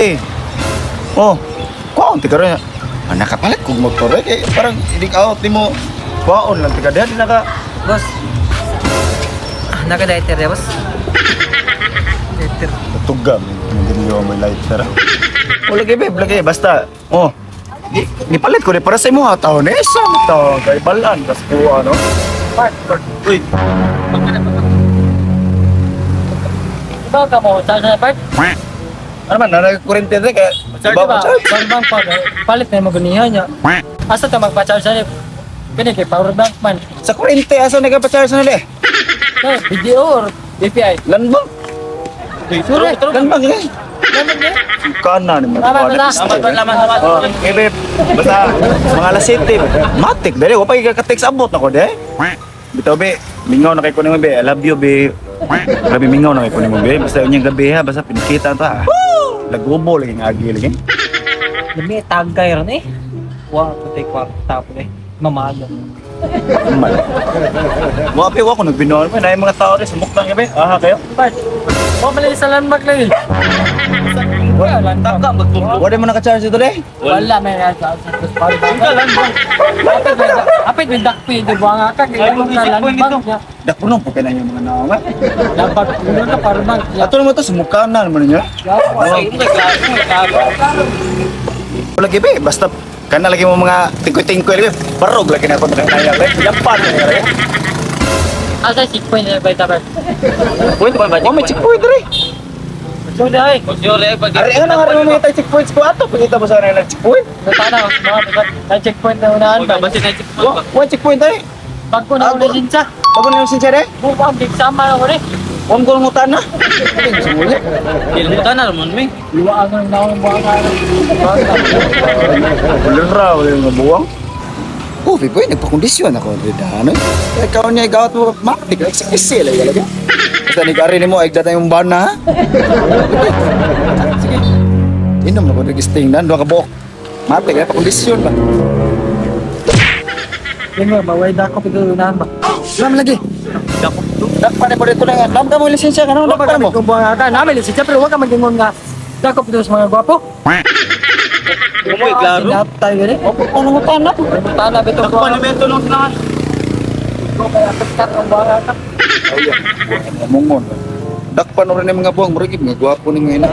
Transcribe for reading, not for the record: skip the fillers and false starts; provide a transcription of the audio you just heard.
Eh. Oh, kuwaon ti karon. Ah, nakapalit kog motor eh. Kay parang hindi out nimo. Kuwaon lang ti ka diha di naka Boss. Ah, naka-lighter ya, boss? Lighter. Tugam, hindi mo may lighter. O lagi babe, lagi basta. Oh. Di, nipalit ko ni para sa imo ha taon eh sa to kay balan kas kuha no. Part, part. Uy, Ikaw ka mo, charge na part? ano man na kuryente dire kay Charge ba? Power bank pa. Eh. Palit na yung magunihan niya. Asa ta magpa-charge na kini kay power bank man. Sa kuryente asa nagpa-charge na le? No, BDO or BPI. Landbang. Sure. Landbang eh. Ganun niya. Kana ni mo. Tama, tama. Tama, tama. Oh, eh, babe. Basta mga alas 7. Matik dere, wa pa ka-text abot nako de. Bitaw be, mingaw na kay ko nimo be. I love you be. Grabe mingaw na kay ko nimo be. Basta unyang gabi ha, basta pinikita ta. Lagubo lagi nga agi lagi. Lami tagay ron eh. Wa putay kwarta po eh. Mamalo. Mal. Wa pe wa ko nagbinuan mo na yung mga tao rin sumuktan gabi. Aha kayo. Part. Wa man sa landmark lagi. Wala landmark. Wa di mo naka-charge dito de. Wala may nasa sa power bank. Apit may apit may dakpi di ba nga ka kay Ay, checkpoint ito. niya. Dakuno po kay na yung mga naong. Dapat puno na power bank. Ato naman to sumukanan man niya. Lagi be, basta kana lagi mo mga tingkoy-tingkoy lagi. Barog lagi na ako nakakaya be. Yapan na lagi. Asa checkpoint na ba tabar? Point ba? Wa may checkpoint dre. So dai. Ari ano nga rin mga tayo checkpoints ko ato pagita mo sa nang checkpoint. Natana mga na checkpoint na unahan ba? Wa wa checkpoint dre. Bago na una siya. Bago na yung sincere. Buka ang big sama na ko rin. Wa mo ngutan na. Luwa ang naong buwang araw. Wala wala nga buwang. Oh, biboy, nagpakondisyon ako. Dano. Ikaw niya, gawat mo, matik, like, sa kisi, lagi, lagi. Basta ni Gary ni mo, ay data yung bana, ha? Sige. Inom na ko, nag-sting na, doon ka buok. Matik, ay, pakondisyon ba? Yun mo, baway dako pito unahan ba? Lam lagi. Dakpa na po dito na nga. Lam ka mo lisensya ka, no? Wala Dakpa ka mo. kung buwang ka. Namin lisensya pero wag ka magingon nga. Dako pito sa mga gwapo. Klaro. Tayo rin. Opo, ano mo tanap? Tana bito ko. Ko kaya kat ang buwang ka. Ayun, mungon. Dakpa na rin yung mga buwang, murag mga gwapo ni mga ina.